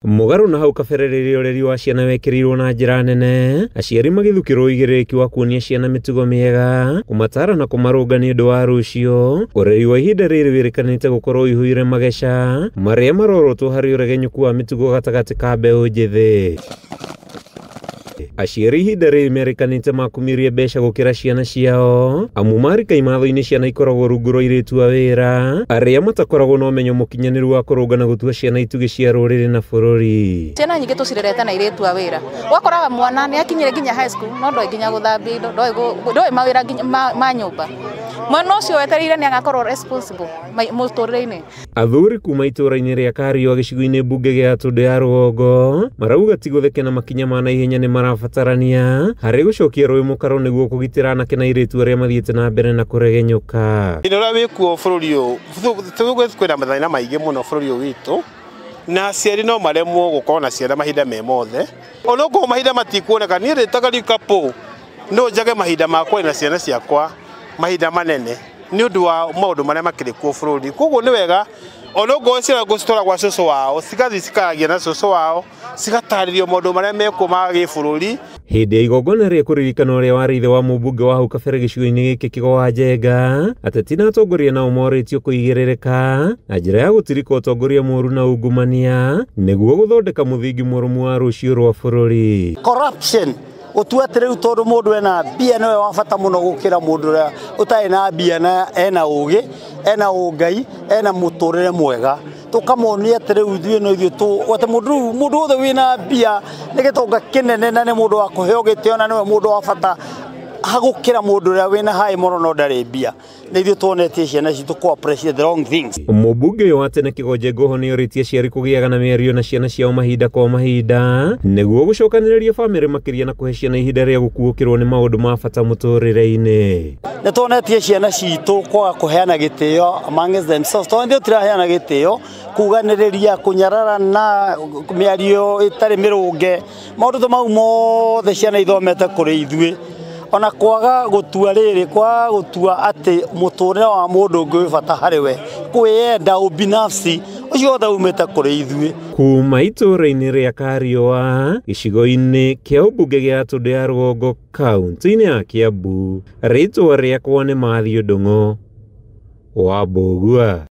Mũgarũ na hau kabere rĩrĩa ũreri wa ciana wekĩrĩirwo na njĩra nene, aciari magĩthukĩrwo ũigĩrĩrĩki wa kuonia ciana mĩtugo mĩega, kũmataara na kũmarũnga nĩ ũndũ wa rũciũ. Ũreri wa ihinda rĩrĩ wĩrĩkanĩte gũkorwo ũihũire mageca marĩa marorotwo harĩ ũregenyũku wa mĩtugo gatagatĩ ka mbeũ njĩthĩ. Aciari ihinda rĩrĩ merĩkanĩte makumirie mbeca gũkĩra ciana ciao, amu marika imatho-inĩ ciana ikoragwo rungu rwa airĩtu a wĩra arĩa matakoragwo na ũmenyo mũkinyanĩru wa kũrũnga na gũtua ciana itugĩ cia rũrĩrĩ na bũrũri. Ciana nyingĩ tũcirerete na airĩtu a wĩra, ũgakoraga mwana nĩ akinyire nginya high school no ndoĩ nginya gũthambia indo, ndoĩ mawĩra nginya ma nyũmba. Mwana ũcio wetereire nĩ agakorwo responsible mũtũrĩre-inĩ. Athuri kuma itũũra-inĩ rĩa Kariũa gĩcigo-inĩ mbunge gĩa Tũndũ ya Rũgongo marauga ti gũtheke na makinya ma naihenya nĩ marabatarania harĩ gũcokia rũĩ mũkaro nĩguo kũgitĩra anake na airĩtu arĩa mathiĩte na mbere na kũregenyũka. Thĩna ũrĩa wĩkuo bũrũri ũyũ, kwĩna mathĩna maingĩ mũno bũrũri ũyũ witũ, na aciari no maremwo gũkorwo na ciana mahinda me mothe. Onokorwo mahinda matikuoneka, niĩ ndĩtaga rikapo no njage mahinda ma kwaria na ciana ciakwa mahinda manene nĩ ũndũ wa maũndũ marĩa makĩrĩ kuo bũrũri. Koguo nĩ wega onokorwo ciana gũcitwara gwa cũcũ wao, cigathiĩ cikaragia na cũcũ wao, cigatarĩrio maũndũ marĩa mekuo ma gĩbũrũri. Hĩndĩ ya igongona rĩa kũririkana ũrĩa warĩ ithe wa mũmbunge wa hau kabere gĩcigo-inĩ gĩkĩ Kĩgo Njenga, ateti na atongoria nao morĩtio kũigĩrĩrĩka na njĩra ya gũtirika ũtongoria mũũru na ungumania nĩguo gũthondeka mũthingi mũrũmu wa rũciũ rwa bũrũri. Corruption gũtua atĩ rĩu tondũ mũndũ ena mbia nĩwe wa bata mũno gũkĩra mũndũ ũrĩa ũtarĩ na mbia na ena ũgĩ, ena ũngai, ena mũtũrĩre mwega. Tũkamonia atĩ rĩu ithuĩ no ithuĩ atĩ mũndũ wothe wĩna mbia nĩ gĩtonga kĩnene na nĩ mũndũ wa kũheo gĩtĩo na nĩwe mũndũ wa bata hagũkĩra mũndũ ũrĩa wĩna haĩ mũno no ndarĩ mbia. Nĩ ithuĩ tuonetie ciana citũ kũ appreciate the wrong things. Mũmbunge ũyũ wa tene Kĩgo Njenga oho nĩorĩtie aciari kũgĩaga na mĩario na ciana ciao mahinda kwa mahinda nĩguo gũcokanĩrĩria bamĩrĩ makĩria na kũhe ciana ihinda rĩa gũkuũkĩrwo nĩ maũndũ ma bata mũtũrĩre-inĩ. Nĩ tuonetie ciana citũ kwaga kũheana gĩtĩo amongst themselves, tondũ ithuĩ tũtiraheana gĩtĩo, kuganĩrĩria, kũnyararana, mĩario ĩtarĩ mĩrũnge, maũndũ ta mau mothe ciana ithomete kũrĩ ithuĩ. Ona kwaga gũtua rĩrĩ, kwaga gũtua atĩ mũtũrĩre wa mũndũ ũngĩ wĩ bata harĩ we, kwĩyenda ũbinafsi, ũcio wothe umĩte kũrĩ ithuĩ. Kuma itũũra-inĩ rĩa Kariũa gĩcigo-inĩ kĩa ũmbunge gĩa Tũndũ ya Rũgongo kaunti-inĩ ya Kiambu, rĩtwa rĩakwa nĩ Matthew Ndung'u wa Mbũgua.